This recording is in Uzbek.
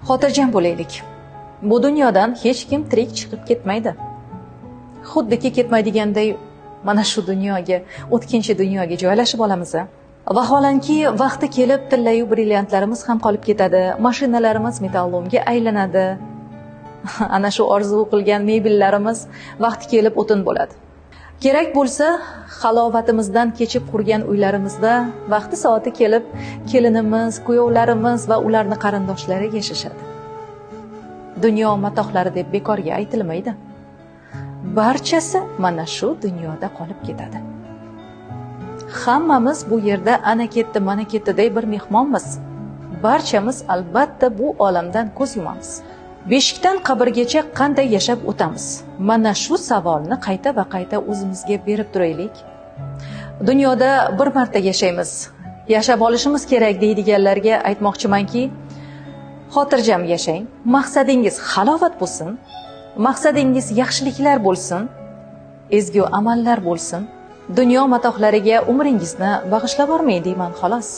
Xotirjam bo'laylik. Bu dunyodan hech kim tirik chiqib ketmaydi. Xuddiki ketmaydiganday mana shu dunyoga, o'tkinchi dunyoga joylashib olamiz. Vaholanki, vaqti kelib tillayu brilliantlarimiz ham qolib ketadi, mashinalarimiz metallomga aylanadi. Ana shu orzu qilgan mebellarimiz vaqti kelib o'tin bo'ladi. Kerak bo'lsa, halovatimizdan kechib qurgan uylarimizda vaqti soati kelib kelinimiz, kuyovlarimiz va ularni qarindoshlari yashashadi. Dunyo matohlari deb bekorga aytilmaydi. Barchasi mana shu dunyoda qolib ketadi. Hammamiz bu yerda ana ketdi, mana ketdi day bir mehmonmiz. Barchamiz albatta bu olamdan ko'z yumamiz. Beshikdan qabrgacha qanday yashab o'tamiz? Mana shu savolni qayta va qayta o'zimizga berib turaylik. Dunyoda bir marta yashaymiz. Yashab olishimiz kerak deydiganlarga aytmoqchimanki, xotirjam yashang, maqsadingiz halovat bo'lsin, maqsadingiz yaxshiliklar bo'lsin, ezgu amallar bo'lsin. Dunyo matohlariga umringizni bag'ishlab yubormang deyman xolos.